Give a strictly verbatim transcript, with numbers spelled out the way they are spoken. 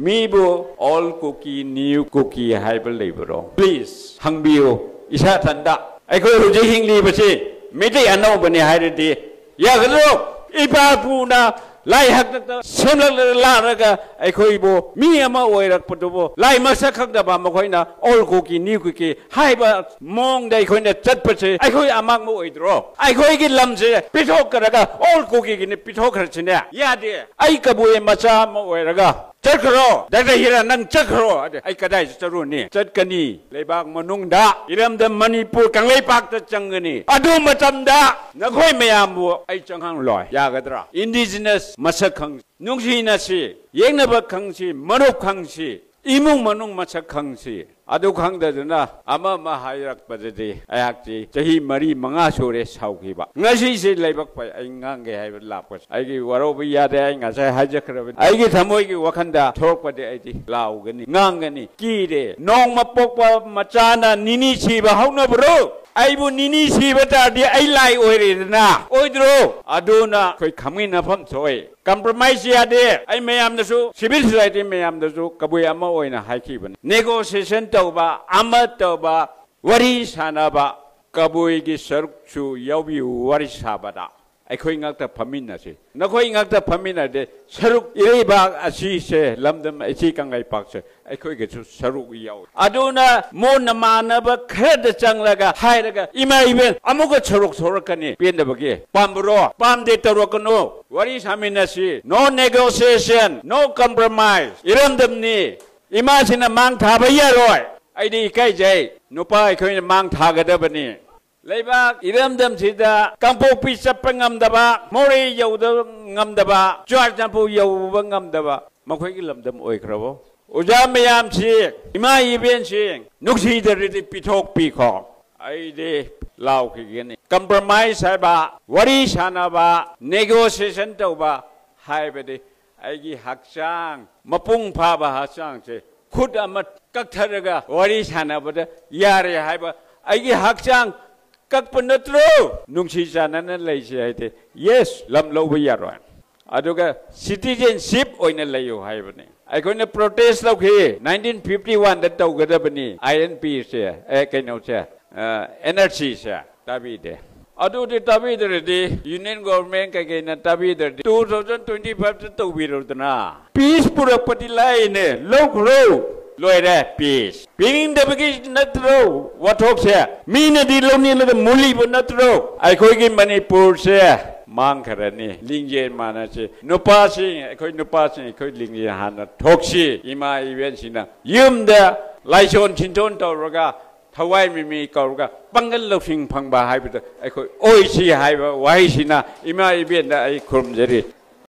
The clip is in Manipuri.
ꯃꯤꯕꯨ ꯑꯣꯜ ꯀꯨꯀꯤ, ꯅ꯭ꯌꯨ ꯀꯨꯀꯤ ꯍꯥꯏꯕ ꯂꯩꯕ꯭ꯔꯣ? ꯄ꯭ꯂꯤꯖ ꯍꯪꯕꯤꯌꯨ ꯏꯁꯥ ꯊꯟꯗ꯫ ꯑꯩꯈꯣꯏ ꯍꯧꯖꯤꯛ ꯍꯤꯡꯂꯤꯕꯁꯤ ꯃꯤꯇꯩ ꯑꯅꯧꯕꯅꯤ ꯍꯥꯏꯔꯗꯤ ꯌꯥꯒꯗ꯭ꯔꯣ? ꯏꯄꯥ ꯏꯄꯨꯅ ꯂꯥꯏ ꯍꯥꯛꯇꯛꯇ ꯁꯦꯝꯂꯛꯂꯒ ꯂꯥꯛꯂꯒ ꯑꯩꯈꯣꯏꯕꯨ ꯃꯤ ꯑꯃ ꯑꯣꯏꯔꯛꯄꯗꯨꯕꯨ ꯂꯥꯏ ꯃꯁꯛ ꯈꯪꯗꯕ ꯃꯈꯣꯏꯅ ꯑꯣꯜ ꯀꯨꯀꯤ, ꯅ꯭ꯌꯨ ꯀꯨꯀꯤ ꯍꯥꯏꯕ ꯃꯑꯣꯡꯗ ꯑꯩꯈꯣꯏꯅ ꯆꯠꯄꯁꯦ ꯑꯩꯈꯣꯏ ꯑꯃꯥꯡꯕ ꯑꯣꯏꯗ꯭ꯔꯣ? ꯑꯩꯈꯣꯏꯒꯤ ꯂꯝꯁꯦ ꯄꯤꯊꯣꯛꯈ꯭ꯔꯒ ꯑꯣꯜ ꯀꯨꯀꯤꯒꯤꯅꯤ ꯄꯤꯊꯣꯛꯈ꯭ꯔꯁꯤꯅꯦ꯫ ꯌꯥꯗꯦ꯫ ꯑꯩ ꯀꯕꯨꯏ ꯃꯆꯥ ꯑꯃ ꯑꯣꯏꯔꯒ ꯆꯠꯈ꯭ꯔꯣ, ꯗꯥꯛꯇꯔ ꯍꯤꯔꯥ, ꯅꯪ ꯆꯠꯈ꯭ꯔꯣ꯫ ꯑꯗ ꯑꯩ ꯀꯗꯥꯏꯗ ꯆꯠꯔꯨꯅꯤ? ꯆꯠꯀꯅꯤ꯫ ꯂꯩꯕꯥꯛ ꯃꯅꯨꯡꯗ, ꯏꯔꯝꯗꯝ ꯃꯅꯤꯄꯨꯔ ꯀꯪꯂꯩꯄꯥꯛꯇ ꯆꯪꯒꯅꯤ꯫ ꯑꯗꯨ ꯃꯇꯝꯗ ꯅꯈꯣꯏ ꯃꯌꯥꯝꯕꯨ ꯑꯩ ꯆꯪꯍꯜꯂꯣꯏ꯫ ꯌꯥꯒꯗ꯭ꯔꯥ? ꯏꯟꯗꯤꯖꯤꯅꯁ ꯃꯁꯛ ꯈꯪ, ꯅꯨꯡꯁꯤꯅꯁꯤ, ꯌꯦꯡꯅꯕ ꯈꯪꯁꯤ, ꯃꯔꯨꯞ ꯈꯪꯁꯤ, ꯏꯃꯨꯡ ꯃꯅꯨꯡ ꯃꯁꯛ ꯈꯪꯁꯤ꯫ ꯑꯗꯨ ꯈꯪꯗꯗꯅ ꯑꯃ ꯑꯃ ꯍꯥꯏꯔꯛꯄꯗꯗꯤ ꯑꯩꯍꯥꯛꯇꯤ ꯆꯍꯤ ꯃꯔꯤ ꯃꯉꯥ ꯁꯨꯔꯦ ꯁꯥꯎꯈꯤꯕ꯫ ꯉꯁꯤꯁꯦ ꯂꯥꯏꯕꯛ ꯐꯩ ꯑꯩ ꯉꯥꯡꯒꯦ ꯍꯥꯏꯕ ꯂꯥꯛꯄꯁꯦ꯫ ꯑꯩꯒꯤ ꯋꯥꯔꯧꯕ ꯌꯥꯗꯦ, ꯑꯩ ꯉꯁꯥꯏ ꯍꯥꯏꯖꯈ꯭ꯔꯕꯅꯤ꯫ ꯑꯩꯒꯤ ꯊꯃꯣꯏꯒꯤ ꯋꯥꯈꯟꯗ ꯊꯣꯛꯂꯛꯄꯗꯤ ꯑꯩꯗꯤ ꯂꯥꯎꯒꯅꯤ, ꯉꯥꯡꯒꯅꯤ꯫ ꯀꯤꯔꯦ꯫ ꯅꯣꯡꯃ ꯄꯣꯛꯄ ꯃꯆꯥꯅ ꯅꯤꯅꯤ ꯁꯤꯕ ꯍꯧꯅꯕ꯭ꯔꯣ? ꯑꯩꯕꯨ ꯅꯤꯅꯤ ꯁꯤꯕ ꯇꯥꯔꯗꯤ ꯑꯩ ꯂꯥꯏ ꯑꯣꯏꯔꯦꯗꯅ, ꯑꯣꯏꯗ꯭ꯔꯣ? ꯑꯗꯨꯅ ꯑꯩꯈꯣꯏ ꯈꯪꯃꯤꯟꯅꯐꯝ ꯊꯣꯛꯏ꯫ ꯀꯝꯄ꯭ꯔꯣꯃꯥꯏꯁ ꯌꯥꯗꯦ꯫ ꯑꯩ ꯃꯌꯥꯝꯗꯁꯨ, ꯁꯤꯚꯤꯜ ꯁꯣꯁꯥꯏꯇꯤ ꯃꯌꯥꯝꯗꯁꯨ ꯀꯕꯨꯏ ꯑꯃ ꯑꯣꯏꯅ ꯍꯥꯏꯈꯤꯕꯅꯤ꯫ ꯅꯦꯒꯣꯁꯤꯌꯦꯁꯟ ꯇꯧꯕ, ꯑꯃ ꯇꯧꯕ, ꯋꯥꯔꯤ ꯁꯥꯟꯅꯕ, ꯀꯕꯨꯏꯒꯤ ꯁꯔꯨꯛꯁꯨ ꯌꯥꯎꯕꯤꯌꯨ ꯋꯥꯔꯤ ꯁꯥꯕꯗ꯫ ꯑꯩꯈꯣꯏ ꯉꯥꯛꯇ ꯐꯝꯃꯤꯟꯅꯁꯤ꯫ ꯅꯈꯣꯏ ꯉꯥꯛꯇ ꯐꯝꯃꯤꯟꯅꯗꯦ, ꯁꯔꯨꯛ ꯏꯔꯩꯕꯥꯛ ꯑꯁꯤꯁꯦ, ꯂꯝꯗꯝ ꯑꯁꯤ ꯀꯪꯂꯩꯄꯥꯛꯁꯦ ꯑꯩꯈꯣꯏꯒꯤꯁꯨ ꯁꯔꯨꯛ ꯌꯥꯎꯏ꯫ ꯑꯗꯨꯅ ꯃꯣ ꯅꯃꯥꯟꯅꯕ ꯈꯔꯗ ꯆꯪꯂꯒ ꯍꯥꯏꯔꯒ ꯏꯃꯥ ꯏꯕꯦꯟ ꯑꯃꯨꯛꯀ ꯁꯔꯨꯛ ꯁꯣꯔꯛꯀꯅꯤ꯫ ꯄꯦꯟꯗꯕꯒꯤ ꯄꯥꯝꯕ꯭ꯔꯣ? ꯄꯥꯝꯗꯦ, ꯇꯧꯔꯛꯀꯅꯨ꯫ ꯋꯥꯔꯤ ꯁꯥꯃꯤꯟꯅꯁꯤ꯫ No negotiation, no compromise꯫ ꯏꯔꯝꯗꯝꯅꯤ꯫ ꯏꯃꯥꯁꯤꯅ ꯃꯥꯡ ꯊꯥꯕ ꯌꯥꯔꯣꯏ꯫ ꯑꯩꯗꯤ ꯏꯀꯥꯏꯖꯩ꯫ ꯅꯨꯄꯥ ꯑꯩꯈꯣꯏꯅ ꯃꯥꯡ ꯊꯥꯒꯗꯕꯅꯤ꯫ ꯂꯩꯕꯥꯛ ꯏꯔꯝꯗꯝꯁꯤꯗ ꯀꯥꯡꯄꯣꯛꯄꯤ ꯆꯠꯄ ꯉꯝꯗꯕ, ꯃꯣꯔꯦ ꯌꯧꯗꯕ ꯉꯝꯗꯕ, ꯆꯨꯔꯥꯆꯥꯟꯄꯨꯔ ꯌꯧꯕ ꯉꯝꯗꯕ ꯃꯈꯣꯏꯒꯤ ꯂꯝꯗꯝ ꯑꯣꯏꯈ꯭ꯔꯕꯣ? ꯑꯣꯖꯥ ꯃꯌꯥꯝꯁꯤ, ꯏꯃꯥ ꯏꯕꯦꯟꯁꯤ, ꯅꯨꯡꯁꯤꯗ꯭ꯔꯗꯤ ꯄꯤꯊꯣꯛꯄꯤꯈꯣ꯫ ꯑꯩꯗꯤ ꯂꯥꯎꯈꯤꯒꯅꯤ꯫ ꯀꯝꯄ꯭ꯔꯣꯃꯥꯏꯁ ꯍꯥꯏꯕ, ꯋꯥꯔꯤ ꯁꯥꯟꯅꯕ, ꯅꯦꯒꯣꯁꯤꯌꯦꯁꯟ ꯇꯧꯕ ꯍꯥꯏꯕꯗꯤ ꯑꯩꯒꯤ ꯍꯛꯆꯥꯡ, ꯃꯄꯨꯡ ꯐꯥꯕ ꯍꯛꯆꯥꯡꯁꯦ ꯈꯨꯠ ꯑꯃ ꯀꯛꯊꯔꯒ ꯋꯥꯔꯤ ꯁꯥꯟꯅꯕꯗ ꯌꯥꯔꯦ ꯍꯥꯏꯕ, ꯑꯩꯒꯤ ꯍꯛꯆꯥꯡ ꯀꯛꯄ ꯅꯠꯇ꯭ꯔꯣ? ꯅꯨꯡꯁꯤ ꯆꯥꯟꯅꯅ ꯂꯩꯁꯤ ꯍꯥꯏꯗꯤ, ꯌꯦꯁ, ꯂꯝ ꯂꯧꯕ ꯌꯥꯔꯣꯏ꯫ ꯑꯗꯨꯒ ꯁꯤꯇꯤꯖꯦꯟꯁꯤꯞ ꯑꯣꯏꯅ ꯂꯩꯌꯨ ꯍꯥꯏꯕꯅꯤ꯫ ꯑꯩꯈꯣꯏꯅ ꯄ꯭ꯔꯣꯇꯦꯁ ꯇꯧꯈꯤ, ꯅꯥꯏꯟꯇꯤꯟ ꯐꯤꯐꯇꯤ ꯋꯥꯟꯗ ꯇꯧꯒꯗꯕꯅꯤ ꯑꯥꯏ ꯑꯦꯟ ꯄꯤꯁꯦ, ꯑꯦ, ꯀꯩꯅꯣꯁꯦ, ꯑꯦꯟ ꯑꯥꯔ ꯁꯤꯁꯦ꯫ ꯇꯥꯕꯤꯗꯦ꯫ ꯑꯗꯨꯗꯤ ꯇꯥꯕꯤꯗ꯭ꯔꯗꯤ ꯌꯨꯅꯤꯌꯟ ꯒꯣꯚꯔꯟꯃꯦꯟ ꯀꯩꯀꯩꯅ ꯇꯥꯕꯤꯗ꯭ꯔꯗꯤ ꯇꯨ ꯊꯥꯎꯖꯟ ꯇ꯭ꯋꯦꯟꯇꯤ ꯐꯥꯏꯚꯇ ꯇꯧꯕꯤꯔꯣꯗꯅ꯫ ꯄꯤꯁ ꯄꯨꯔꯛꯄꯗꯤ ꯂꯥꯏꯅꯦ, ꯂꯧꯈ꯭ꯔꯣ꯫ ꯂꯣꯏꯔꯦ, ꯄꯤꯁ꯫ ꯄꯤꯅꯤꯡꯗꯕꯒꯤ ꯅꯠꯇ꯭ꯔꯣ ꯋꯥꯊꯣꯛꯁꯦ? ꯃꯤꯅꯗꯤ ꯂꯧꯅꯤꯡꯂꯒ ꯃꯨꯜꯂꯤꯕ ꯅꯠꯇ꯭ꯔꯣ? ꯑꯩꯈꯣꯏꯒꯤ ꯃꯅꯤꯄꯨꯔꯁꯦ ꯃꯥꯡꯈ꯭ꯔꯅꯤ꯫ ꯂꯤꯡꯖꯦꯜ ꯃꯥꯟꯅꯁꯤ꯫ ꯅꯨꯄꯥꯁꯤꯡ, ꯑꯩꯈꯣꯏ ꯅꯨꯄꯥꯁꯤꯡ, ꯑꯩꯈꯣꯏ ꯂꯤꯡꯖꯦꯜ ꯍꯥꯟꯅ ꯊꯣꯛꯁꯤ꯫ ꯏꯃꯥ ꯏꯕꯦꯟꯁꯤꯡꯅ ꯌꯨꯝꯗ ꯂꯥꯏꯁꯣꯟ ꯁꯤꯟꯊꯣꯟ ꯇꯧꯔꯒ ꯊꯋꯥꯏ ꯃꯤꯃꯤ ꯀꯧꯔꯒ ꯄꯥꯡꯒꯜ ꯂꯧꯁꯤꯡ ꯐꯪꯕ ꯍꯥꯏꯕꯗꯣ ꯑꯩꯈꯣꯏ ꯑꯣꯏꯁꯤ ꯍꯥꯏꯕ ꯋꯥꯍꯩꯁꯤꯅ ꯏꯃꯥ ꯏꯕꯦꯟꯗ ꯑꯩ ꯈꯨꯔꯨꯝꯖꯔꯤ꯫